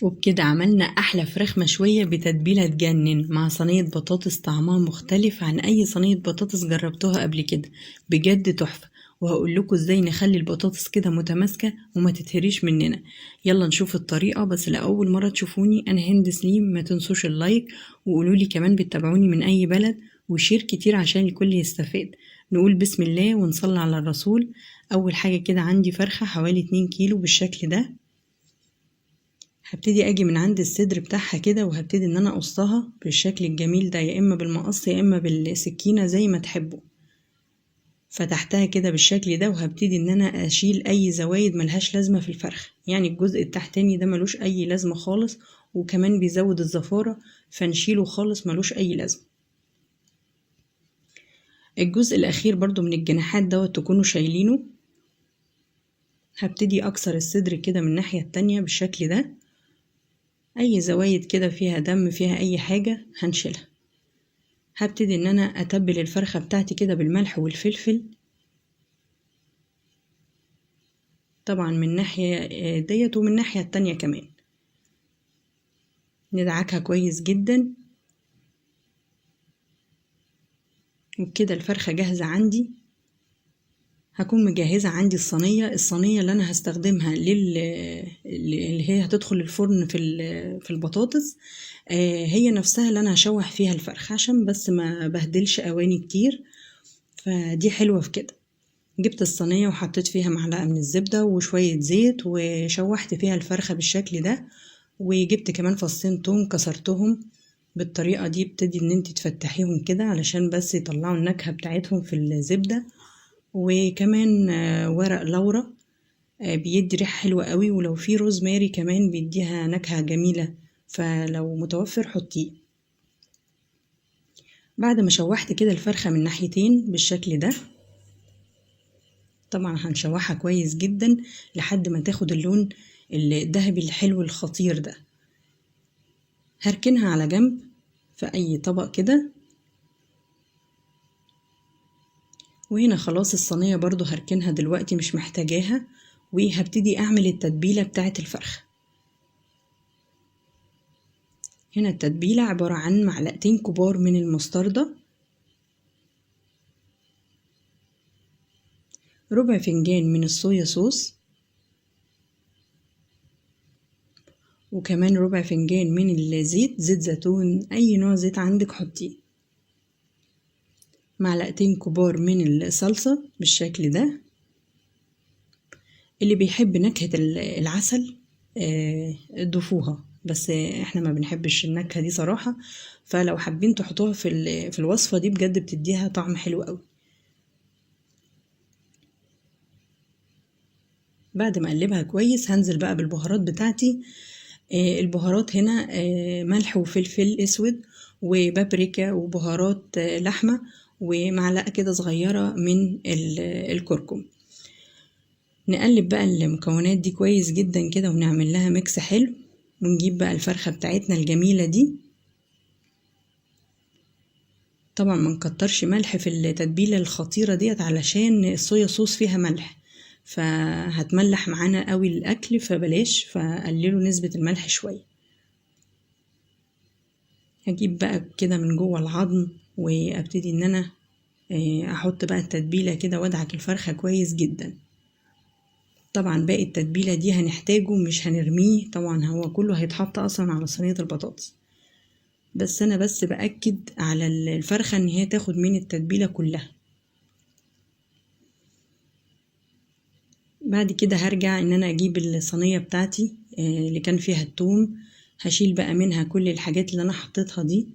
وبكده عملنا أحلى فراخ مشوية بتتبيلة تجنن مع صينية بطاطس طعمها مختلف عن أي صينية بطاطس جربتوها قبل كده، بجد تحفة. وهقول لكم ازاي نخلي البطاطس كده متماسكة وما تتهريش مننا. يلا نشوف الطريقة. بس لأول مرة تشوفوني أنا هند سليم، ما تنسوش ال like وقولوا لي كمان بتتابعوني من أي بلد، و share كتير عشان الكل يستفاد. نقول بسم الله ونصلي على الرسول. أول حاجة كده عندي فرخة حوالي 2 كيلو بالشكل ده. هبتدي اجي من عند الصدر بتاعها كده، وهبتدي ان انا اقصها بالشكل الجميل ده، يا اما بالمقص يا اما بالسكينة زي ما تحبوا. فتحتها كده بالشكل ده، وهبتدي ان انا اشيل اي زوايد ملهاش لازمة في الفرخة. يعني الجزء التحتاني ده ملوش اي لازمة خالص، وكمان بيزود الزفارة، فنشيله خالص ملوش اي لازمة. الجزء الاخير برضو من الجناحات دوت تكونوا شايلينه. هبتدي اكسر الصدر كده من الناحية التانية بالشكل ده. اي زوايد كده فيها دم فيها اي حاجة هنشيلها. هبتدي ان انا اتبل الفرخة بتاعتي كده بالملح والفلفل، طبعا من ناحية ديت ومن الناحية التانية كمان. ندعكها كويس جدا. وبكده الفرخة جاهزة عندي. هكون مجهزة عندي الصينية اللي أنا هستخدمها اللي هي هتدخل الفرن في البطاطس، هي نفسها اللي أنا هشوح فيها الفرخة عشان بس ما بهدلش أواني كتير، فدي حلوة في كده. جبت الصينية وحطيت فيها معلقة من الزبدة وشوية زيت، وشوحت فيها الفرخة بالشكل ده. وجبت كمان فصين توم كسرتهم بالطريقة دي، ابتدي ان انت تفتحيهم كده علشان بس يطلعوا النكهة بتاعتهم في الزبدة. وكمان ورق لورا، بيدي ريحة حلوة قوي، ولو في روزماري كمان بيديها نكهة جميلة، فلو متوفر حطيه. بعد ما شوحت كده الفرخة من ناحيتين بالشكل ده، طبعا هنشوحها كويس جدا لحد ما تاخد اللون الذهبي الحلو الخطير ده. هركنها على جنب في اي طبق كده. وهنا خلاص الصينية برضو هركنها دلوقتي مش محتاجاها، وهبتدي اعمل التتبيلة بتاعة الفرخة. هنا التتبيلة عبارة عن معلقتين كبار من المستردة، ربع فنجان من الصويا صوص، وكمان ربع فنجان من الزيت، زيت زيتون اي نوع زيت عندك حطيه، معلقتين كبار من الصلصة بالشكل ده. اللي بيحب نكهة العسل، ضيفوها، بس احنا ما بنحبش النكهة دي صراحة، فلو حابين تحطوها في الوصفة دي بجد بتديها طعم حلو قوي. بعد ما اقلبها كويس هنزل بقى بالبهارات بتاعتي. البهارات هنا، ملح وفلفل اسود وبابريكا وبهارات، لحمة، ومعلقة كده صغيرة من الكركم. نقلب بقى المكونات دي كويس جدا كده ونعمل لها ميكس حلو. ونجيب بقى الفرخة بتاعتنا الجميلة دي. طبعا ما نكترش ملح في التتبيلة الخطيرة ديت علشان الصويا صوص فيها ملح، فهتملح معانا قوي الاكل، فبلاش، فقللوا نسبة الملح شوية. هجيب بقى كده من جوه العظم وابتدي ان انا، احط بقى التتبيلة كده وادعك الفرخة كويس جدا. طبعا باقي التتبيلة دي هنحتاجه مش هنرميه، طبعا هو كله هيتحط اصلا على صينية البطاطس، بس انا بس باكد على الفرخة ان هي تاخد من التتبيلة كلها. بعد كده هرجع ان انا اجيب الصينية بتاعتي، اللي كان فيها التوم، هشيل بقى منها كل الحاجات اللي انا حطيتها دي.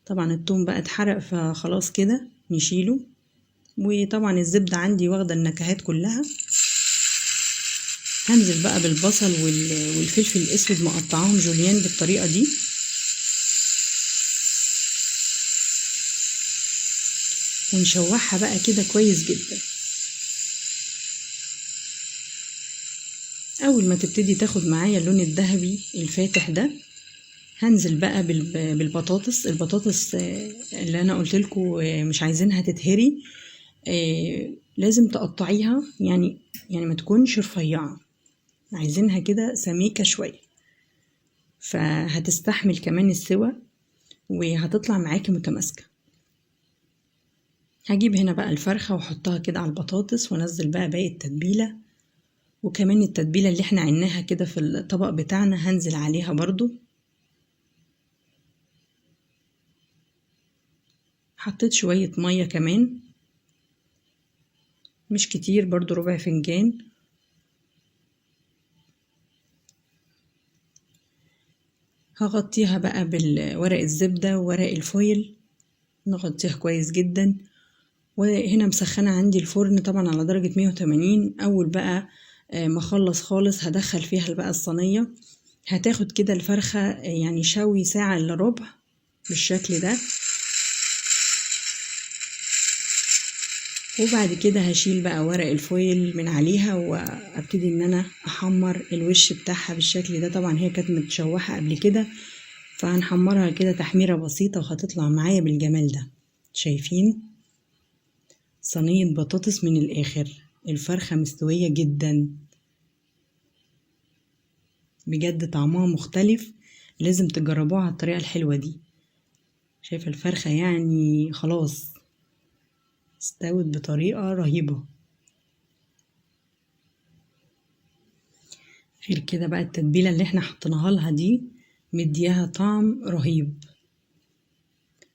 طبعا التوم بقى اتحرق فخلاص كده نشيله. وطبعا الزبدة عندي واخدة النكهات كلها. هنزل بقى بالبصل والفلفل الاسود مقطعاهم جوليان بالطريقة دي. ونشوحها بقى كده كويس جدا. اول ما تبتدي تاخد معايا اللون الذهبي الفاتح ده، هنزل بقى بالبطاطس. البطاطس، اللي انا قلت لكم، مش عايزينها تتهري، لازم تقطعيها، يعني ما تكونش رفيعة، عايزينها كده سميكة شوية. فهتستحمل كمان السوى وهتطلع معاكي متماسكة. هجيب هنا بقى الفرخة واحطها كده على البطاطس، وانزل بقى باقي التتبيلة، وكمان التتبيلة اللي احنا عيناها كده في الطبق بتاعنا هنزل عليها برضو. حطيت شوية مية كمان، مش كتير برضو، ربع فنجان. هغطيها بقى بالورق الزبدة وورق الفويل، نغطيها كويس جدا. وهنا مسخنة عندي الفرن طبعا على درجة 180. أول بقى ما اخلص خالص هدخل فيها بقى الصينية. هتاخد كده الفرخة يعني شوي ساعة إلا ربع بالشكل ده، وبعد كده هشيل بقى ورق الفويل من عليها وابتدي ان انا احمر الوش بتاعها بالشكل ده. طبعا هي كانت متشوحة قبل كده، فهنحمرها كده تحميرة بسيطة وهتطلع معايا بالجمال ده. شايفين صينية بطاطس من الاخر، الفرخة مستوية جدا بجد، طعمها مختلف، لازم تجربوها على الطريقة الحلوة دي. شايفة الفرخة يعني خلاص استوت بطريقة رهيبة. غير كده بقى التتبيلة اللي احنا حطيناها لها دي مدياها طعم رهيب.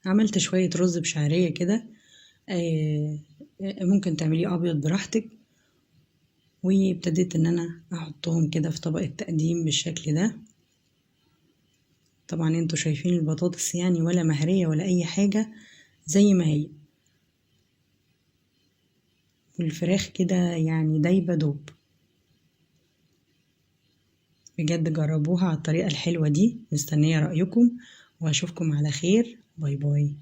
عملت شوية رز بشعرية كده، ممكن تعمليه أبيض براحتك، وابتديت ان انا احطهم كده في طبق التقديم بالشكل ده. طبعا انتوا شايفين البطاطس يعني ولا مهرية ولا اي حاجة، زي ما هي، والفراخ كده يعني دايبة دوب. بجد جربوها على الطريقة الحلوة دي، مستنية رأيكم، واشوفكم على خير. bye bye.